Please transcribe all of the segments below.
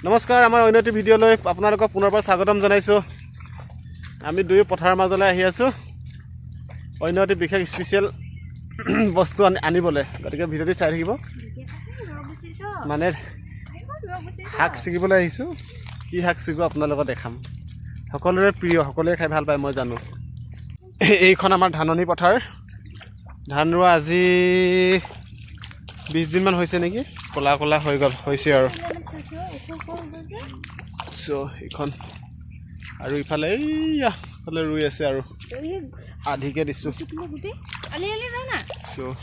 নমস্কাৰ, আমাৰ অন্য এটি ভিডিঅ'লৈ আপোনালোকক পুনৰবাৰ স্বাগতম জনাইছোঁ। আমি দুয়ো পথাৰৰ মাজলৈ আহি আছোঁ অন্য এটি বিশেষ স্পেচিয়েল বস্তু আনিবলৈ। গতিকে ভিডিঅ'টি চাই থাকিব। মানে শাক ছিগিবলৈ আহিছোঁ। কি শাক ছিগো আপোনালোকক দেখাম। সকলোৰে প্ৰিয়, সকলোৱে খাই ভাল পায়, মই জানো। এইখন আমাৰ ধাননি পথাৰ। ধান ৰোৱা আজি 20 দিনমান হৈছে নেকি, ক'লা ক'লা হৈ গ'ল, হৈছে আৰু। চ' এইখন আৰু ইফালে এইয়া ইফালে ৰুই আছে আৰু আধিকে দিছোঁ। চ'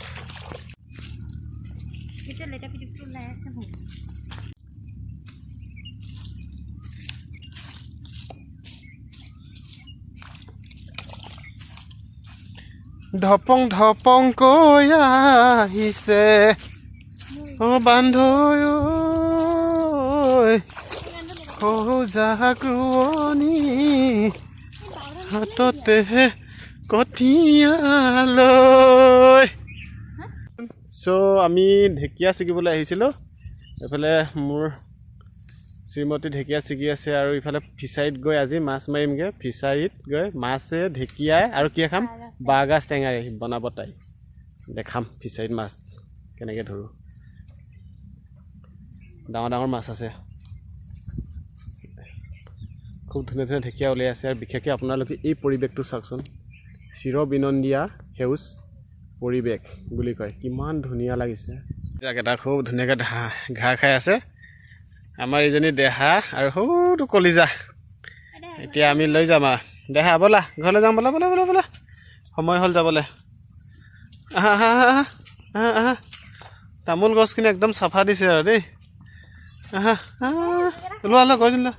ঢপং ঢপং কৈ আহিছে অ বান্ধৈ, সৌজাক ৰোৱনী হাততে কঠীয়া লৈ। চ' আমি ঢেকীয়া ছিগিবলৈ আহিছিলোঁ। এইফালে মোৰ শ্ৰীমতী ঢেকীয়া ছিগি আছে আৰু ইফালে ফিচাৰীত গৈ আজি মাছ মাৰিমগৈ। ফিচাৰীত গৈ মাছে, ঢেকীয়াই আৰু কি খাম, বাঁহগাজ টেঙাৰে বনাব তাই। দেখাম ফিচাৰীত মাছ কেনেকৈ ধৰোঁ। ডাঙৰ ডাঙৰ মাছ আছে, খুব ধুনীয়া ধুনীয়া ঢেকীয়া ওলাই আছে। আৰু বিশেষকৈ আপোনালোকে এই পৰিৱেশটো চাওকচোন, চিৰ বিনন্দীয়া সেউজ পৰিৱেশ বুলি কয়, কিমান ধুনীয়া লাগিছে। এটা খুব ধুনীয়াকৈ ঘাঁহ খাই আছে আমাৰ এইজনী দেহা আৰু সৰুটো কলিজা। এতিয়া আমি লৈ যাম আৰু। দেহা, ব'লা ঘৰলৈ যাম, ব'লা ব'লা ব'লা ব'লা, সময় হ'ল যাবলৈ। আহা আহা আহা আহা আহা। তামোল গছখিনি একদম চাফা দিছে আৰু দেই। আহা আহা, লোৱা লোৱা, গৈ লোৱা।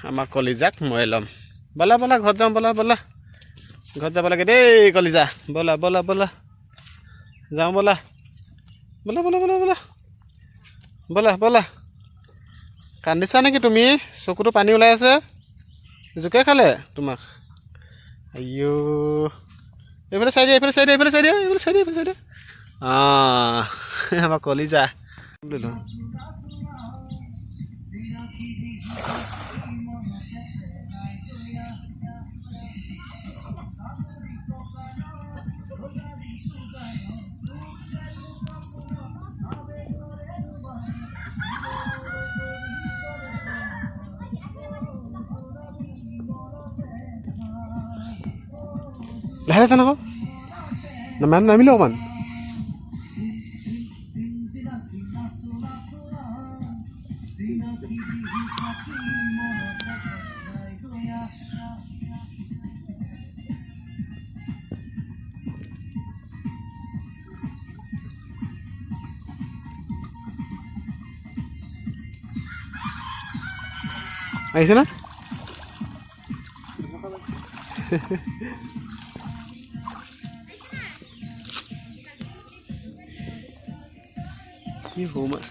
আমাৰ কলিজাক মই ল'ম। ব'লা ব'লা, ঘৰত যাওঁ, ব'লা ব'লা, ঘৰত যাব লাগে দেই কলিজা। ব'লা ব'লা ব'লা, যাওঁ ব'লা ব'লা ব'লা ব'লা ব'লা ব'লা ব'লা। কান্দিছা নেকি তুমি? চকুটো পানী ওলাই আছে। জোকে খালে তোমাক? আইঅ, এইফালে চাই দিয়া, এইফালে চাই দিয়া, এইফালে চাই দিয়া, এইফালে চাই দিয়া, এইফালে চাই দিয়া। অঁ, আমাৰ কলিজা ললোঁ। লাহে লাহে টান আকৌ, নামিলে অকণমান। আহিছে না? কি সৰু মাছ!